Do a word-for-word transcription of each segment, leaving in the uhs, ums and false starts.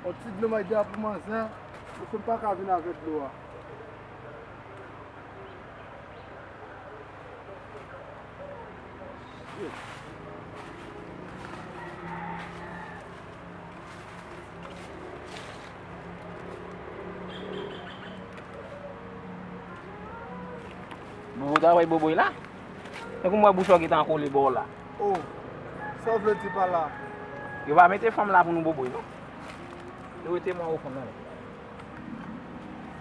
On ti dlo m ap dèyè pou manzè, ou konn pa ka vin avèk dlo a. Bobo ta wè boboy la. Tankou m wè bouch ou gentan kole bò w la. Oh, sa w vle di pa la? Yo pa mete fanm la pou nou boboy, non. Yo rete mwen ofon nan.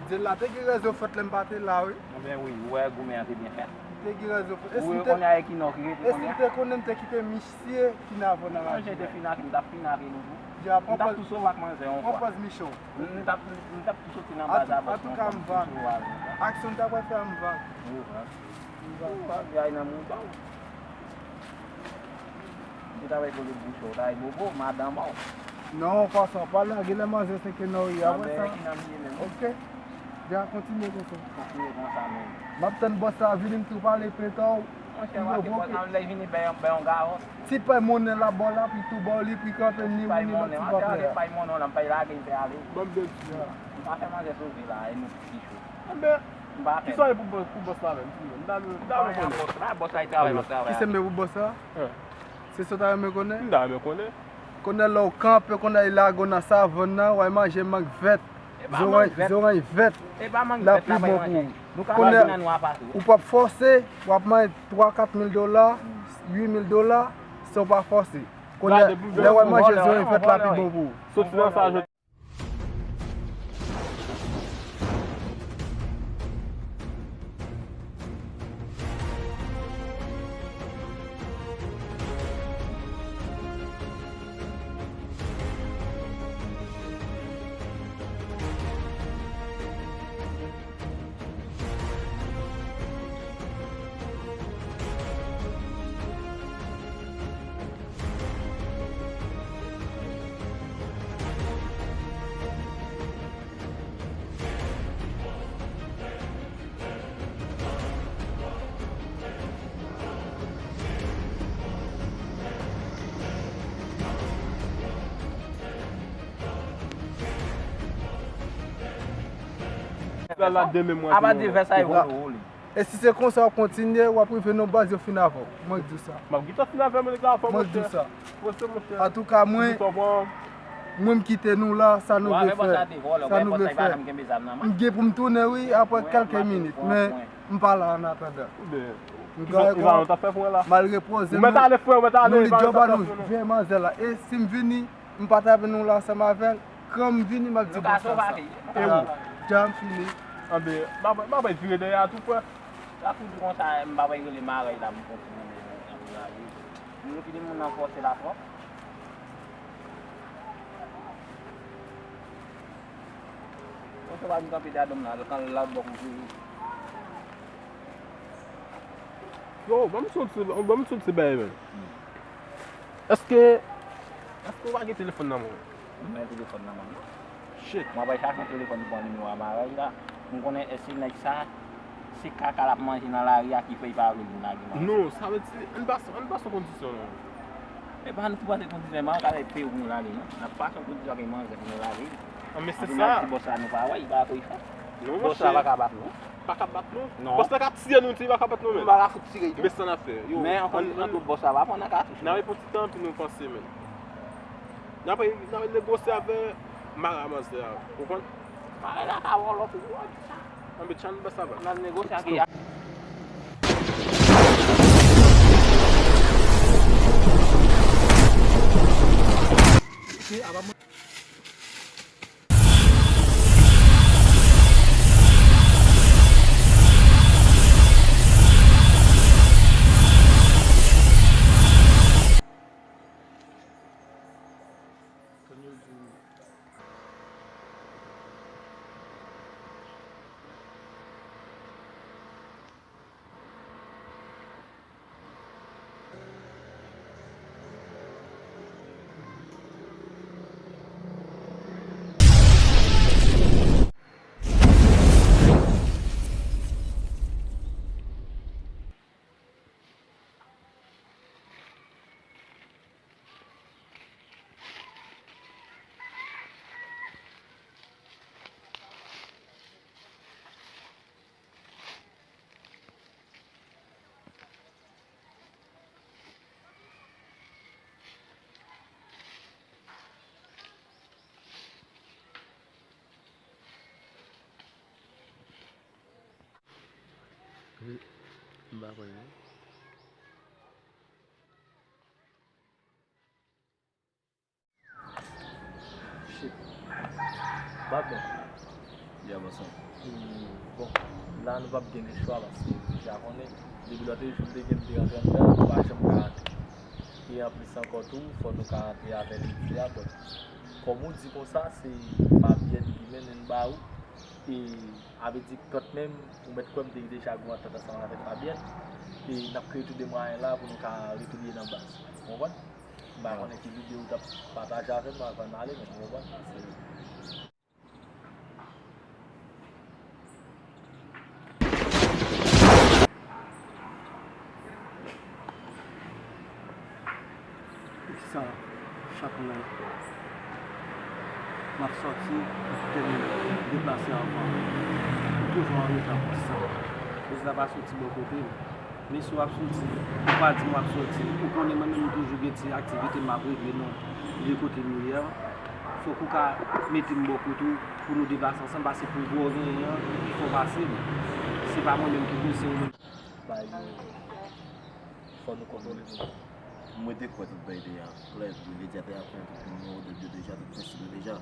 Djèl la te gen rezon fèt lè m pa te la, wi. Anben wi, ou wè goumen an te byen fèt. Te gen rezon fèt. Ou rekonnen a Ekinòs ki rete kounye a? E si m te konnen, m te kite misye finavò nan lari a. Manje te finake, m t ap finake nou tou. M t ap tou sove ak manzè yon fwa. Pran pòz Michon. M t ap, m t ap tou soti nan baz a bòs mwen. Antouka, m vag. Aksyon m ta pral fè a, m vag. M vag. M vag. Ay nan mouda w. Ou ta wè kote bouch ou, ta wè bobo, madanm ou. Non, fason pa lage lè manzè se ke nou ye apre sa. Anben, ki nan m ye menm? Ok. Ja, kontinye konsa. Kontinye konsa menm. M ap tann bòs la vini, m tou pale penta w. Monchè, w ap gen bòs la, lè l vini, bay yon, bay yon gawòt. Ti pay monnen la bò la, pou tou bò li, pou kanpe ni ou ni lòt ti pap la. Pay monnen, m ap fè pay monnen w la, m pay lage, m fè ale. Ban m de ti la. M pa fè manzè sove la, e nou ki cho. Anben, kisa w ye pou bòs, pou bòs la menm? Di mwen, m ta, m ta renmen konnen. Bòs la, bòs la, li travay, l ap travay. Kisa m ye pou bòs la? Se sa w ta renmen konnen? M ta renmen konnen. Konnen lè w kanpe, konnen li lage w nan savann nan, w al manje mang vèt, zoranj, zoranj vèt, l ap pi bon pou ou. Konnen ou p ap fòse, w ap manje twa, kat mil dola, uit mil dola, san w pa fòse. Konnen lè w al manje zoranj vèt, l ap pi bon pou ou. Soti nan sa, Apa de vè sa yo. E si se konsa w ap kontinye, w ap rive nan baz yo fin avè w. Mwen k di w sa. M ap gentan fin avè w, men nèg la fò, monchè. Mwen k di w sa. Antouka, mwen, mwen m kite nou la, sa nou vle fè. Sa nou vle fè. M gen pou m tounen, wi, apre kèlke minit, men m pa la annatandan. M al repoze m, nou li djòb a nou, veye manzè la. E si m vini, m pa t avè nou la ansanm avè l, kan m vini, m ap di bòs la sa. E ou? Dja m fini. Anben, m ap, m ap vire dèyè a tou, frè. Sa pou di konsa, m pa bay rele marèy la, m kontinye nan lavi. Nou fini moun nan fòse la twòp. Konsa pa vin kanpe dèyè dòm la, kan lòt bò pou vini. Yo, ban m sot se, ban m sot se bagay, men. Èske, èske w pa gen telefòn nan men w? M pa gen telefòn nan men m, non. Shit. Mwen pral chache yon telefòn pou pran nimewo a marèy la. M konnen èske nèg sa, se kaka l ap manje nan lari a ki fè l pa vle vin lage manzè. Non, sa vle di, ann pase, ann pase yon kondisyon, non. E pa nou ki pase kondisyon, men an ka lè peye pou nou lage, non. N ap pase yon kondisyon avèk manzè pou nou lage. Ann, men se sa. Anpi n ap di bòs la nou pa wè, li pa wè sa pou l fè. Non, monchè. Bòs la pa ka bat nou. Pa ka bat nou? Non. Bòs la ka tiye nou, li pa ka bat nou menm. M pa ka fout tire tou. Men sa n ap fè, yo. Men an konn, an tout bòs la pa pran nan katouch. N a reponn ti tan, anpi nou panse, men. N a, n a negosye avè mara manzè a, ou konprann? Mara la ka vòlò pou ou, sa. Ann, men tchan bòs la va. N a negosye ak M pa kwè non. Shit. Bab, yeah, what's up? E, bon, la nou p ap gen lechwa paske ou deja konnen, depi lòt jou m te gen, m te rantre anndan, nou pa janm ka antre. E anplis ankò tou, fò nou ka antre avè Ledi a, but kòm ou di konsa, se Fabienne ki mennen l ba ou, e sa vle di kantmenm, ou mèt kwè m te deja gen yon antant ansanm avèk Fabienne, e n ap kreye tout de mwayen la pou nou ka retounen nan baz. Ou konprann? M pa konnen ki videyo ou t ap pataje avè m avan n ale, men ou konprann? Se Sa, chak lè m ap sòti, m ap tèlman deplase avan. M toujou an reta pou sa. Lezi la pa soti bò kote m. Men si w ap soti, ou pa di m w ap soti. Ou konnen mwen menm m toujou gen ti aktivite m ap regle nan lye kote m ye a. Fòk ou ka mete m bò kote w pou nou deplase ansanm, paske pouvwa w genyen an pi fò pase m. Se pa mwen menm ki pou, se ou menm. Bay yo, fò nou kontwole nou. M rete kwè tout bagay deja klè, tou medya te ap fè tout moun yo de, de deja, tout prensip yo deja.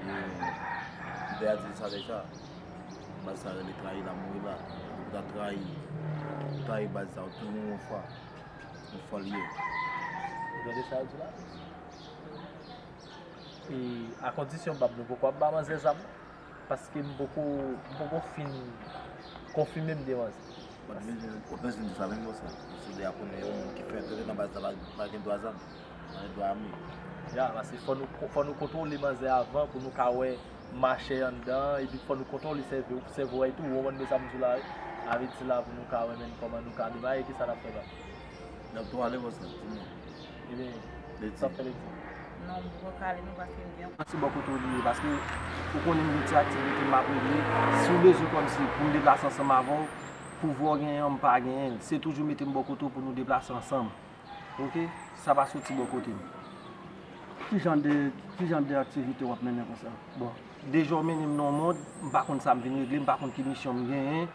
E m te a di sa deja. Baz sa rele trayi la mouri la. Ou ta trayi, trayi baz sa, ou touye yon fwa. Yon fwa l ye. Ou tande sa yo di la? E a kondisyon, bab, nou poko ap ba manzè zam non. Paske m poko, m poko fin konfime m de manzè. Ou pa t bezwen, ou pa t bezwen di sa menm konsa. Paske w deja konnen yon moun ki fè antre nan baz la pa, pa gen dwa zam, pa gen dwa ame. Ya, paske fò nou, fò nou kontwole manzè avan pou nou ka wè machè anndan, epi fò nou kontwole sèvo, sèvo a tou, ou konprann sa m di w la, wi. Sa vle di la pou nou ka wè menm kòman nou ka demaye, kisa n ap fè la. N ap tou ale konsa, di mwen. Ebyen, Leti. Sa fè Leti. Non, m poko ka ale non, paske m gen yon... Mèsi bò kote w li ye, paske ou konnen m gen ti aktivite m ap regle. Si w bezwen kòmsi pou m deplase ansanm avè w, pouvwa w genyen an, m pa genyen l. Se toujou mete m bò kote w pou nou deplase ansanm. Oke? Sa pa soti bò kote m. Ki jan de, ki jan de aktivite w ap mennen konsa? Bon, deja w mennen m nan yon mond, m pa konn sa m vin regle, m pa konn ki misyon m genyen.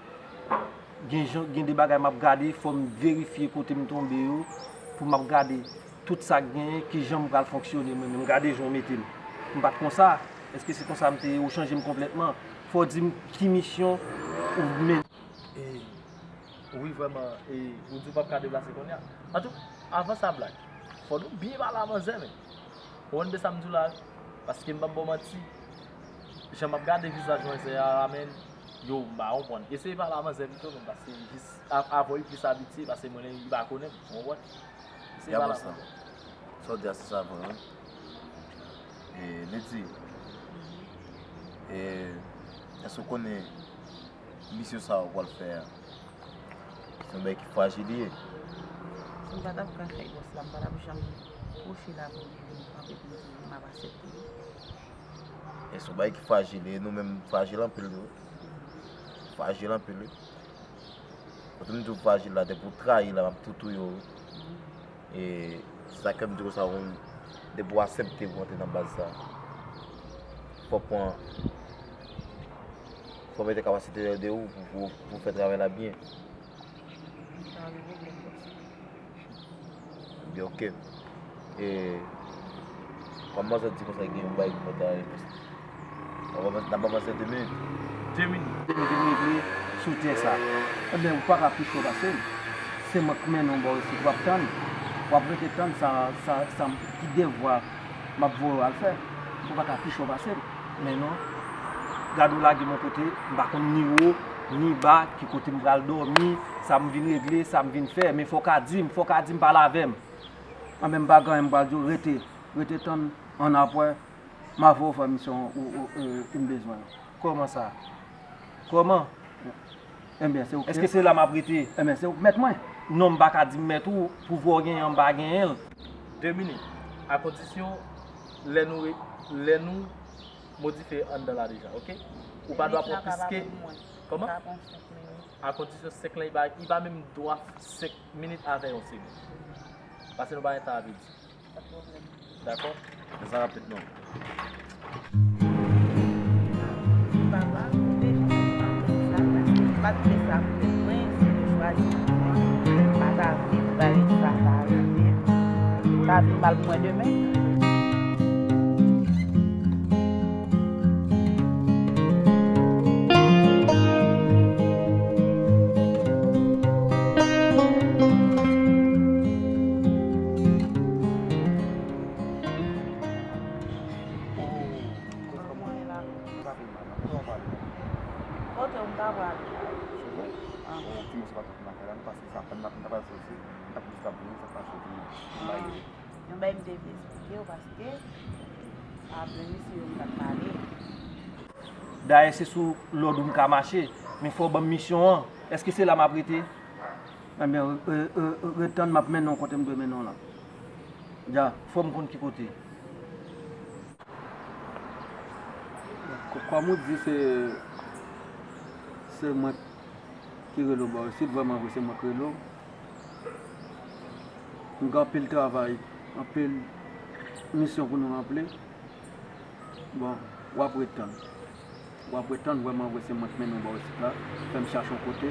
Gen jan, gen de bagay m ap gade, fò m verifye kote m tonbe yo, pou m ap gade tout sa k genyen, ki jan m pral fonksyone mwen menm. Gade jan w mete m. M pa t konsa. Èske se konsa m te ye? Ou chanje m konplètman. Fò w di m ki misyon ou mennen. E, wi, vrèman, e, ou di w p ap ka deplase kounye a. Antou, avan sa, Black, fò nou byen pale a manzè, men. Ou konn de sa m di w la, wi. Paske m p ap ba w manti. Jan m ap gade vizaj manzè a, menn, yo, m pa konprann. Eseye pale a manzè pito, menn, paske jis a-, avè w li plis abitye, paske mwen, li pa konnen m, ou konprann? Eseye pale a manzè. Sa w di a, se sa vre, wi. E, Leti, e, èske w konnen misyon sa a w pral fè a? Se yon bagay ki frajil li ye. Si m pa t ap ka fè bòs la, m pa t ap janm kwoche la pou m kanpe pou m di m ap aksepte li. E se yon bagay ki frajil, e nou menm frajil anpil tou. Frajil anpil, wi. Kote m di w frajil la, depi w trayi la, m ap tou touye w, wi. E se sa k fè m di konsa, ou, depi w aksepte pou w antre nan baz sa, fò w pran, fò w mete kapasite de ou pou, pou, pou w fè travay la byen. Pa gen pwoblèm, bòs. Ebyen, oke. E, kòm manzè di konsa, gen yon bagay ki mèt ale, n ap avanse de minit. De minit. De minit vin regle sou tè sa. Ebyen, ou pa ka pi cho pase m. Se mwen k mennen w bò isit, w ap tann. W ap rete tann sa, sa, sa, ki devwa m ap voye w al fè. Ou pa ka pi cho pase m. Men non. Gade w lage m yon kote, m pa konn ni wo, ni ba, ki kote m pral dòmi, sa m vin regle, sa m vin fè. Men fò w ka di m, fò w ka di m, pale avè m. Anben, m pa gen anyen m pral di w, rete, rete tann, annapre, m a voye w fè misyon ou, ou, ou, ou m bezwen an. Kòman sa? Kòman? Enben, se ou k... Èske se la m ap rete? Enben, se ou k mèt mwen. Non, m pa ka di m mèt ou, pouvwa w genyen an, m pa genyen l. De minit. A kondisyon, lè nou re-, lè nou modifye anndan la deja, oke? Ou pa dwa pran plis ke... Kòman? A kondisyon senk lan, li pa, li pa menm dwa senk minit avè yon segonn. Paske nou pa gen tan a pèdi. Pa t pwoblèm. Dakò? Fè sa rapid non. Papa, ou te jis pa konn sa, paske m pa t vle sa pou tèt mwen, se te chwazi. Ka vin mal pou mwen demen. Kote w m ta pral? Sou wout. Ah. Bon, ti moso pa t ap nan kay la, m pase sa, m t ap, m t ap pral soti, m t ap jis ap vini, sa pase vini. M bay li. Yon bagay m te vle eksplike w, paske apre misye yo m t ap pale. Dayè, se sou lòd ou m ka mache, men fò w ban m misyon an. Èske se la m ap rete? Ebyen, re-, re-, re-, ret tann, m ap mennen w kote m dwe mennen w lan. Dja, fò m konn ki kote. K-, kòm ou di, se, se mwen ki rele w bò isit, vrèman vre, se mwen ki rele w. M gen anpil travay, anpil misyon pou nou ranpli. Bon, w ap ret tann. W ap ret tann, vrèman vre, se mwen k mennen w bò isit la. Fè m chache yon kote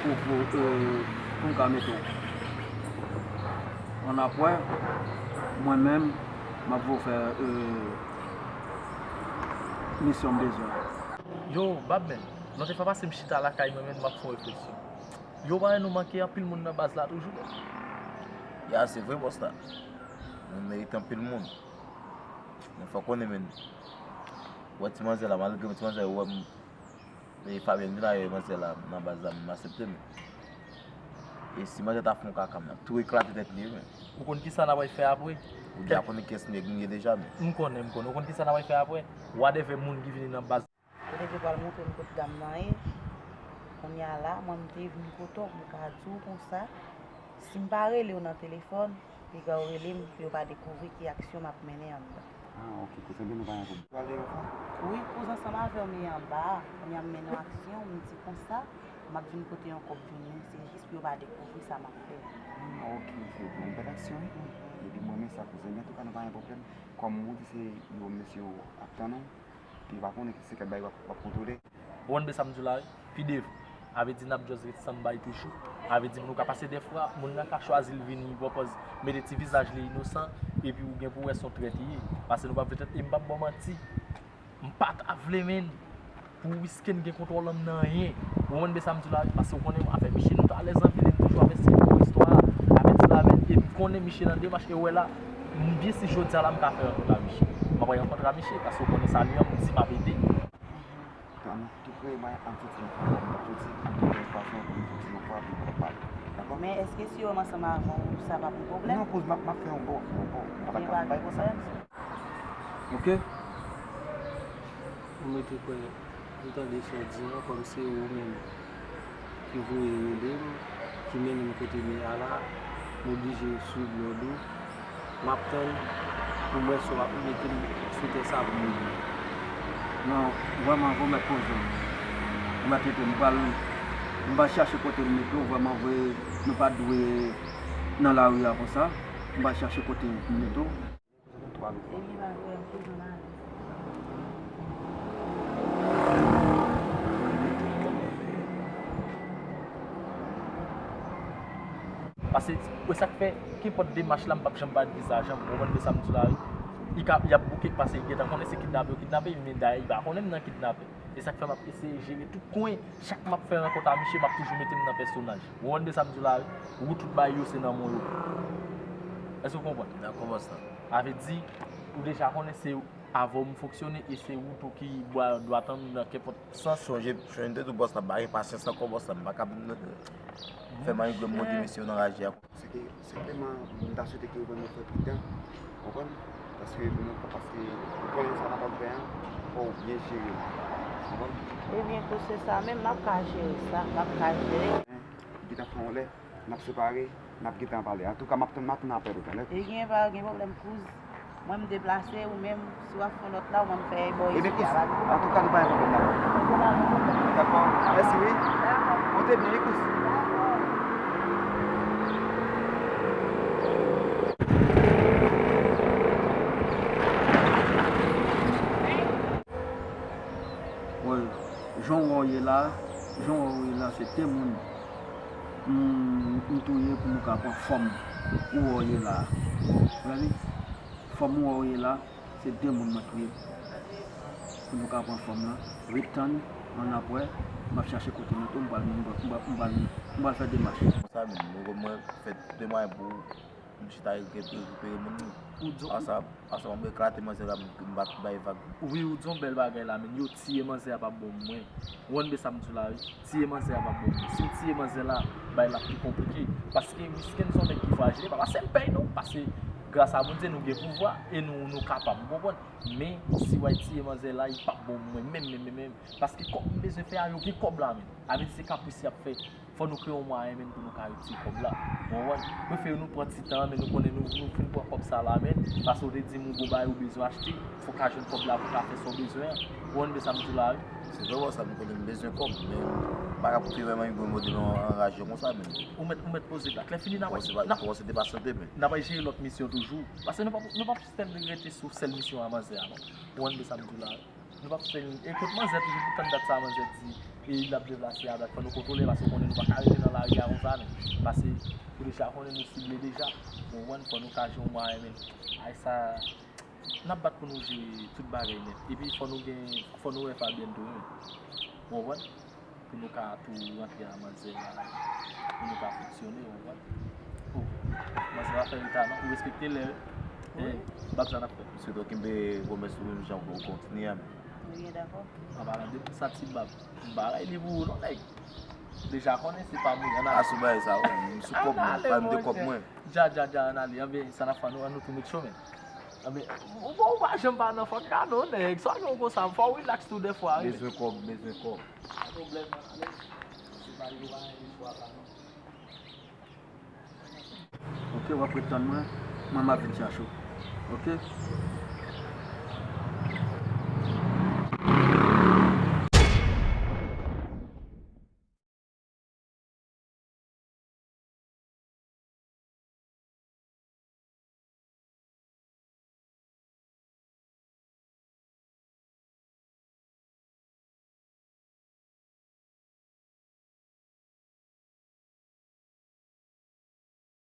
pou, pou, euh, pou m ka mete w. Annapre, mwen menm, m ap voye w fè, euh, misyon m bezwen. Yo, Babmen, lòt fwa pase m chita lakay mwen menm, m ap fè yon refleksyon. Yo, pa wè nou manke anpil moun nan baz la toujou? Ya, se vre, bòs la. Nou merite anpil moun. Men fò w konnen, men, wè ti manzè la, malgre ti manzè wè m, e Fabienne vin ayè manzè la nan baz la, m aksepte, men. E si manzè ta fè yon kaka, m ap tou eklate tèt li, men. Ou konn kisa n ap fè apre? Ou deja konnen kiyès nèg m ye deja, men. M konnen, m konnen. Ou konn kisa n ap fè apre? Wadèvè moun ki vini nan baz. Ou te dwe pral montre m kot dam nan ye. Kounye a la, mwen m te vin kote w, m ka di w konsa, si m pa rele w nan telefòn, piga w rele m pou yo pa dekouvri ki aksyon m ap mennen anndan. Ah, ok, kouzen, nou pa gen pwoblèm. Pale anfan? Wi, kouzen, ansanm avè w m ye anba a. Kounye a m mennen yon aksyon, m di konsa, m ap vin kote yon kòb vini, se jis pou yo pa dekouvri sa m ap fè. Ah, ok, se yon bèl aksyon, wi. Mhm. Epi mwen renmen sa, kouzen, men antouka, nou pa gen pwoblèm. Kòm ou di se yo mesye yo ap tann ou, Li pa konnen ki se kèk bagay w ap, w ap kontwole. Ou konn sa m di w la, wi. Pi devan. A vle di n ap just ret stand by toujou. A vle di nou ka pase dèfwa, moun nan ka chwazi l vini, pran pòz, mete ti vizaj li inosan, epi ou gen pou wè se yon trèt li ye. Paske nou p ap vle trèt, e m p ap ba w manti. M pa ta vle, menn, pou riske n gen kontwòl an m nan anyen. Ou konn sa m di w la, wi, paske ou konnen afè Miche, nou t alèz anpil, e m toujou ap esplike w istwa a, avè ti la, menn, e m konnen Miche nan demach, e w wè la, m byen si jodi a la m ka fè rankontre a Miche. M ap rankontre a Miche, paske w konnen sa li an, m di m ap ede. An tou prè, mwen ap soti yon fwa, m ap soti, m ap soti yon fwa, pou m soti yon fwa, pou m kapab pale. Dakò? Men èske si yo ansanm avè w, sa p ap yon pwoblèm? Non, kouz, m ap, m ap fè yon bò, fè yon bò. M pa ta ka bay konsa. Ok? Ou mete kwè, m tande sa w di an, kòm se ou menm ki voye rele m, ki mennen m kote m ye a la, m oblije swiv lòd ou. M ap tann pou m wè si w ap mete m sou tè sa pou m oubli. Non, vrèman vre, ou mèt poze w. Ou mèt rete, m pral, m pral chache kote m mete w, vrèman vre, nou pa dwe nan lari a konsa. M pral chache kote m mete w. Paske, e sa k fè, kenpòt demach la, m p ap janm parèt vizaj an, ou konprann sa m di la, wi. Li ka, y ap bouke, paske li gentan konnen se kidnape yo kidnape, men dayè, li pa konnen m nan kidnapè. E sa k fè m ap eseye jere tout kwen. Chak m ap fè rankont a Miche, m ap toujou mete m nan pèsonaj. Ou konprann sa m di la, wi. Wout tout bagay yo, se nan men w yo. Èske w konprann? Dakò, bòs la. Sa vle di, ou deja konnen se avè w m fonksyone e se ou tou ki bwa dwat an m nan kenpòt sans. Sonje, sonje m te di w bòs la, m pa gen pasyans ankò bòs la, m pa ka fè malengre m monte mesye yo nan raje a. Se ke, senpleman, m ta swete ke ou konn fè pridan, konprann? Paske nou, paske ou konnen sa n ap fè an, fò w byen jere l, konprann? Ebyen, kou se sa menm, m ap ka jere sa, m ap ka jere. Gentan fè yon lè, n ap separe, n ap gentan pale. Antouka, m ap tann, m ap tann apèl ou talè. Ebyen, pa gen pwoblèm, kouz. Mwen, m deplase, ou menm, si w ap fè lòt la, ou menm fè bò isit la, pa gen pwoblèm. Antouka, nou pa gen pwoblèm la. Dakò? Mèsi, wi. Dakò. Monte byen, wi, kouz. Dakò. Bon, jan w wè w ye la, jan w wè w ye la, se te moun. M, m M touye pou nou ka pran fòm ou wè w ye la a. Ou wè li? Fòm ou wè w ye la, se de moun mwen touye. Pou nou ka pran fòm lan, ret tann, annapre, m ap chache kote nou tou, m pral, m pral, m pral, m pral, m pral fè demach. Konsa menm, mwen, mwen fè de mwayen pou m chita rekipere moun nan. Ou di Asa, asa m eklate manzè la, m bat bay vag. Wi, ou di yon bèl bagay la, men yo tiye manzè a p ap bon mwen. Ou konn sa m di w la, wi. Tiye manzè a p ap bon mwen. Si w tiye manzè la, bay la pi konplike. Paske Wisken se yon nèg ki frajil, e pa paske l pèy non, paske gras a Bondye nou gen pouvwa e nou, nou kapab, ou konprann? Men, si w al tiye manzè la, li p ap bon mwen, menm, menm, menm, menm. Paske kòb m bezwen fè a, yo gen kòb la, men. Sa vle di se kapris y ap fè. Fò nou kreye yon mwayen, men, pou nou ka retire kòb la. Ou konprann? Prefere nou pran ti tan an, men nou konnen nou, nou fin pran kòb sa la, men. Paske w te di m ou gon bagay ou bezwen achte, fò w ka jwenn kòb la pou w ka fè sa w bezwen an. Ou konprann sa m di w la, wi? Se vrè, sa m konnen m bezwen kòb, men m pa ka pou fè vrèman yon gwo modèl anraje konsa, men. Ou mèt, ou mèt poze dat. Lè fini, n ap, kòmanse pa, n ap, kòmanse depase de men. N ap jere lòt misyon toujou. Paske nou p ap, nou p ap sèl rete sou sèl misyon a manzè a, non. Ou konprann sa m di w la, wi? Nou p ap fè l. Ekout manzè toujou pou tann dat sa manzè di, e l ap deplase a dat, fò nou kontwole, paske w konnen nou pa ka rete nan lari a konsa, men. Paske, ou deja konnen nou sible deja. Ou konprann, fò nou ka jwenn yon mwayen, men. Ay sa, n ap bat pou nou jere tout bagay nèt. Epi fò nou gen, fò nou wè Fabienne tou, wi. Ou konprann? Pou nou ka tou rantre a manzè la, pou nou ka fonksyone, ou konprann? Oh, manzè pa fè reta non, ou respekte lè, wi, bab sa n ap fè. M swete w kenbe pwomès ou menm jan ou kontinye a, men. Wi, dakò. An palan de sa ti bab, m pa bay li pou ou non, nèg. Deja konnen se pa mwen, ann ale. Asou bagay sa, wi, m sou kòb mwen, pa m de kòb mwen. Dja, dja, dja, ann ale. Anben, sa n ap fè, nou, ann nou tou met cho, men. Anben, ou, ou pa janm pa nan fòt la non, nèg. Sa gen w konsa, fò w relax tou dèfwa, wi. Bezwen kòb, bezwen kòb. Pa pwoblèm, ann ale. Se pa yo pa gen chwa pa non. Ok, w ap ret tann mwen, mwen m ap vin chache w. Ok?